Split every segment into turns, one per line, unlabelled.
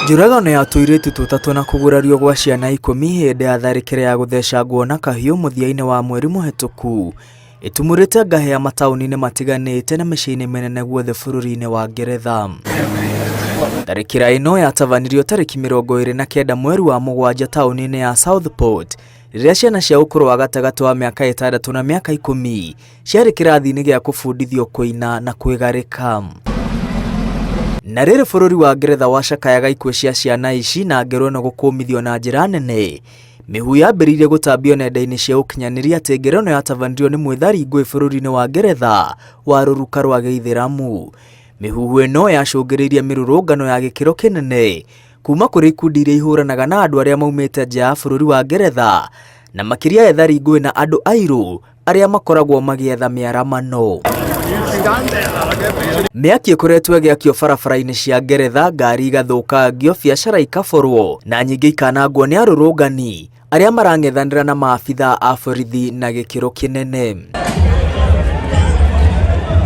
Njũragano ya tũirĩtu tũtatũ na kũgurario gwa ciana 10 hĩndĩ ya tharĩkĩra ya gũthecangwo na kahiũ mũthia-inĩ wa mweri mũhetũku ĩtumũrĩte ngahĩha mataũni-inĩ matiganĩte na mĩciĩ-inĩ mĩnene guothe bũrũri-inĩ wa Ngeretha. Tharĩkĩra ĩno yatabanirio tarĩki 29 mweri wa mũgwanja taũni-inĩ ya Southport rĩrĩa ciana cia ũkũrũ wa gatagatĩ wa mĩaka 6 na mĩaka 10 ciarĩ kĩrathi-inĩ gĩa kũbundithio kũina na kwĩgarĩka. Na rĩrĩ bũrũri wa Ngeretha wacakayaga ikuũ cia ciana ici na ngero ĩno gũkũmithio na njĩra nene, mĩhuhu yambĩrĩirie gũtambio nenda-inĩ cia ũkinyanĩria atĩ ngero ĩno yatabanirio nĩ mwĩthari ngũĩ bũrũri-inĩ wa Ngeretha wa rũruka rwa gĩithĩramu. Mĩhuhu ĩno yacũngĩrĩirie mĩrũrũngano ya gĩkĩro kĩnene kuma kũrĩ ikundi iria ihũranaga na andũ arĩa maumĩte nja ya bũrũri wa Ngeretha na makĩria ethari ngũĩ na andũ airũ arĩa makoragwo magĩetha mĩaramano. Mĩaki ĩkoretwo ĩgĩakio barabara-inĩ cia Ngeretha, ngari igathũkangio, biacara ikaborwo na nyingĩ ikanangwo nĩ arũrũngani arĩa marang'ethanĩra na maabithaa a borithi na gĩkĩro kĩnene.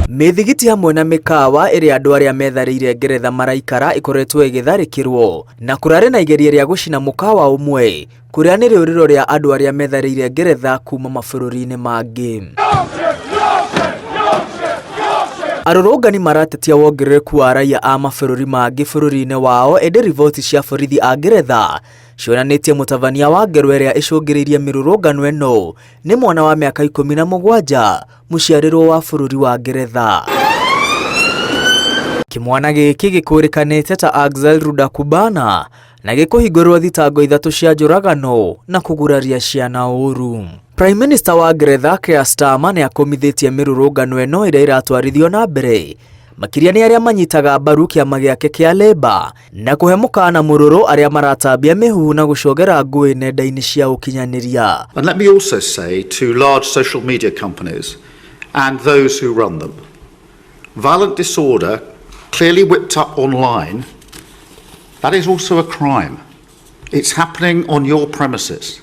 Mĩthigiti hamwe na mĩkawa ĩrĩa andũ arĩa metharĩire Ngeretha maraikara ĩkoretwo ĩgĩtharĩkĩrwo na kũrarĩ na igeria rĩa gũcina mũkawa ũmwe kũrĩa nĩ rĩũrĩro rĩa andũ arĩa metharĩire Ngeretha kuma mabũrũri-inĩ mangĩ. Arũrũngani maratetia wongerereku wa raia a mabũrũri mangĩ bũrũri-inĩ wao ĩndĩ riboti cia borithi a Ngeretha cionanĩtie mũtabania wa ngero ĩrĩa ĩcũngĩrĩirie mĩrũrũngano ĩno nĩ mwana wa mĩaka 17 mũciarĩrwo wa bũrũri wa Ngeretha. Kĩmwana gĩkĩ gĩkũrĩkanĩte ta Axel Rudakubana na gĩkũhingũrĩrwo thitango 3 cia njũragano na kũguraria ciana ũru. Prime Minister wa Ngeretha Keir Starmer nĩ akũmithĩtie mĩrũrũngano ĩno ĩrĩa ĩratwarithio na mbere makĩria nĩ arĩa manyitaga mbaru kĩama gĩake kĩa Labour na kũhe mũkana mũrũrũ arĩa maratambia mĩhuhu na gũcogera ngũĩ nenda-inĩ cia ũkinyanĩria.
And let me also say to large social media companies and those who run them, violent disorder clearly whipped up online, that is also a crime. It's happening on your premises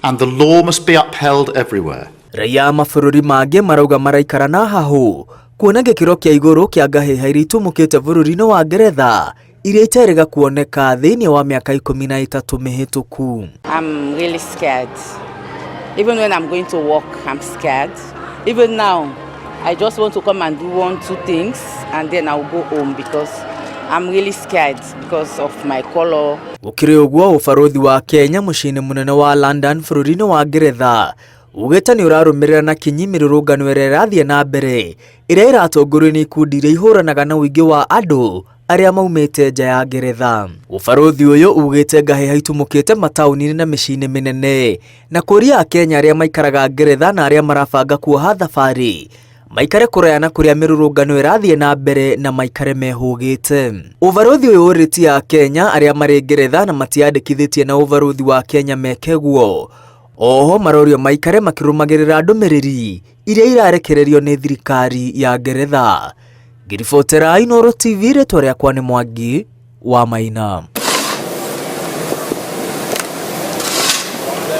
and the law must be upheld everywhere.
Raia a mabũrũri mangĩ marauga maraikara na hahũ kuona gĩkĩro kĩa igũrũ kĩa ngahĩha iria itumũkĩte bũrũri-inĩ wa Ngeretha iria iterĩga kuoneka thĩinĩ wa mĩaka 13 mĩhĩtũku.
I'm really scared. Even when I'm going to work, I'm scared. Even now, I just want to come and do 1, 2 things and then I'll go home because I'm really scared because of my color.
Gũkĩrĩ ũguo, ũbarũthi wa Kenya mũciĩ-inĩ mũnene wa London bũrũri-inĩ wa Ngeretha ugĩte nĩ ũrarũmĩrĩra na kinyi mĩrũrũngano ĩrĩa ĩrathiĩ na mbere ĩrĩa ĩratongorio nĩ ikundi iria ihũranaga na ũingĩ wa andũ arĩa maumĩte nja ya Ngeretha. Ũbarũthi ũyũ ugĩte ngahĩha itumũkĩte mataũni-inĩ na mĩciĩ-inĩ mĩnene na kũria Akenya arĩa maikaraga Ngeretha na arĩa marabanga kuoha thabarĩ maikare kũraya na kũrĩa mĩrũrũngano ĩrathiĩ na mbere na maikare mehũgĩte. Ũbarũthi ũyũ ũrĩtie Akenya arĩa marĩ Ngeretha na matiandĩkithĩtie na ũbarũthi wa Kenya meke guo. Oho marorio maikare makĩrũmagĩrĩra ndũmĩrĩri iria irarekererio nĩ thirikari ya Ngeretha. Ngĩribotera Inooro TV, rĩtwa rĩakwa nĩ Mwangi wa Maina.